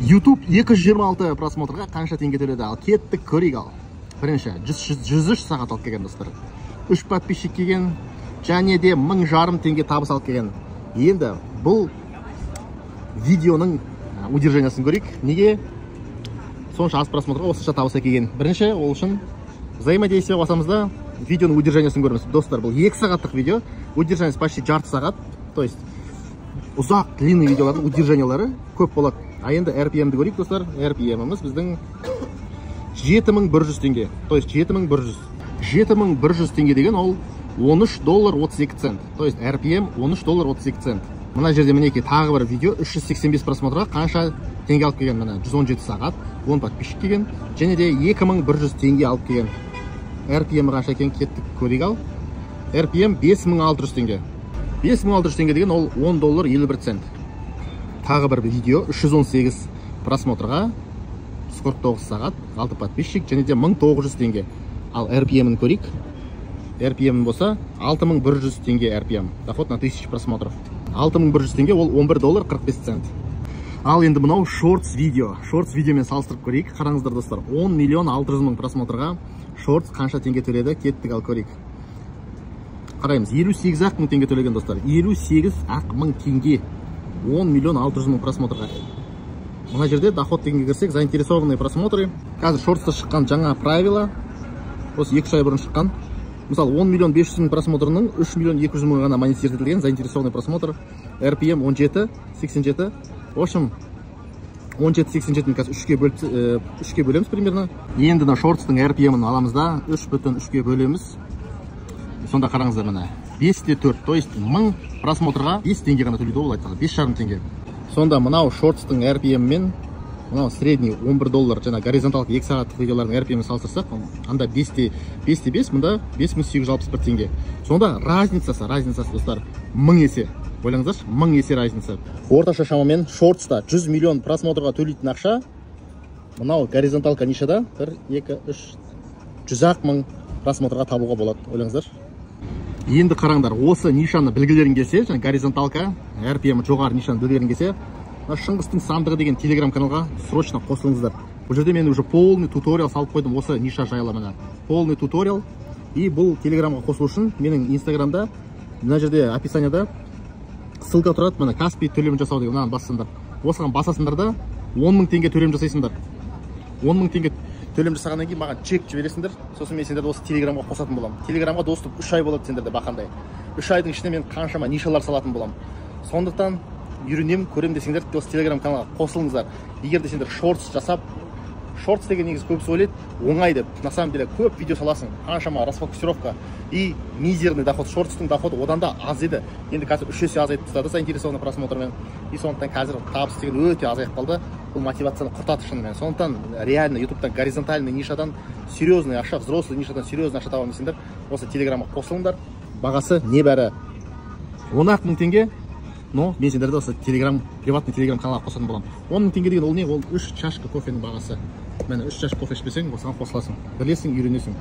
YouTube 226 просмотрға қанша теңге төледі? Ал кеттік, көрейік. Ал бірінші 103 сағат алып келген, достар, 3 подписчик келген және де 1500 теңге табыс алып келген. Енді бұл видеоның удержаниясын көрейік. Неге сонша аз просмотрға осынша табыс әкелген? Бірінші, ол үшін взаимодействие басамыз да, видеоның удержаниясын көреміз. Достар, бұл 2 сағаттық видео, удержаниясы почти жарты сағат, то есть ұзақ, длинный видеолардың удержаниялары көп болады. А енді RPM-ді көрейік, достар. RPM-іміз біздің 7100 теңге, то есть 7100. 7100 теңге деген ол 13 доллар 32 цент, то есть RPM 13 доллар 32 цент. Мына жерде, мінекей, тағы бір видео 385 просмотрға қанша теңге алып келген? Міне, 117 сағат, 10 подписчик келген және де 2100 теңге алып келген. RPM қанша екен, кеттік, көрейік. Ал RPM 5600 теңге. 5600 теңге деген ол 10 доллар 51 цент. Тағы бір видео 318 просмотрға, 149 сағат, 6 подписчик және де 1900 теңге. Ал RPM-ін көрейік. RPM болса 6100 теңге RPM, доход на 1000 просмотров. 6100 теңге ол 11 доллар 45 цент. Ал енді мынау шортс видео. Шортс видеомен салыстырып көрейік. Қараңыздар, достар, 10 миллион 600 мың просмотрға шортс қанша теңге төледі? Кеттік, ал көрейік. Қараймыз, 58 ақ мың теңге төлеген, достар. 58 ақ мың теңге 10 миллион 600 мың просмотрға. Мына жерде доход дегенге кірсек, заинтересованные просмотры. Қазір шортста шыққан жаңа правила, осы 2-3 ай бұрын шыққан. Мысалы, 10 миллион 500 мың просмотрының 3 миллион 200 мың ғана монетизировать, заинтересованный просмотр. RPM 17 87. В общем, 17 87 қазір 3-ке бөліп, 3-ке бөлеміз примерно. Енді мына шортстың RPM-ін аламыз да, 3,3-ке бөлеміз. Сонда қараңыздар, міне, 5 те 4, то есть 1000 просмотрға 5 теңге ғана төлейді ол, айтқанда 5,5 теңге. Сонда мынау шортстың RPM мен мынау средний 11 доллар жаңа горизонталды 2 сағаттық видеолардың RPM-ін салыстырсақ, анда 5 те 5 те 5, мында 5861 теңге. Сонда разницасы, достар, 1000 есе. Ойлаңыздаршы, 1000 есе разница. Орташа шамамен шортста 100 миллион просмотрға төлейтін ақша мынау горизонталка нишада 1, 2, 3, 100 ақ мың просмотрға табуға болады, ойлаңыздаршы. Енді қараңдар, осы нишаны білгілерің келсе, жаңа горизонталка RPM жоғары нишаны білгілерің келсе, мына «Шыңғыстың сандығы» деген телеграм каналға срочно қосылыңыздар. Бұл жерде мен уже полный туториал салып қойдым осы ниша жайлы, міне, полный туториал. И бұл телеграмға қосылу үшін менің инстаграмда мына жерде описанияда ссылка тұрады, міне, «Каспи төлем жасау» деген, мынаны бассаңдар, осыған басасыңдар да, 10 мың теңге төлем жасайсыңдар. 10 мың теңге төлем жасағаннан кейін маған чек жібересіңдер. Сосын мен сендерді осы телеграмға қосатын боламын. Телеграмға доступ 3 ай болады сендерде бақандай. 3 айдың ішінде мен қаншама нишалар салатын боламын. Сондықтан үйренемін, көремін десеңдер, осы телеграм каналға қосылыңыздар. Егер де сендер шортс жасап, шортс деген негізі көбісі ойлайды оңай деп, на самом деле көп видео саласың, қаншама расфокусировка и мизерный доход. Шортстың доходы одан да аз еді, енді қазір үш есе азайтып тастады заинтересованный просмотрмен. И сондықтан қазір табыс деген өте азайып қалды. Бұл мотивацияны құртады шынымен. Сондықтан реально ютубтан горизонтальный нишадан серьезный ақша, взрослый нишадан серьезный ақша табамын десеңдер, осы телеграмға қосылыңдар. Бағасы небәрі 10 ақ мың теңге, но мен сендерді осы телеграм, приватный телеграм каналға қосатын боламын. 10 мың теңге деген ол не? Ол үш чашка кофенің бағасы. Міне, үш чашка кофе ішпесең, осыған қосыласың, білесің, үйренесің.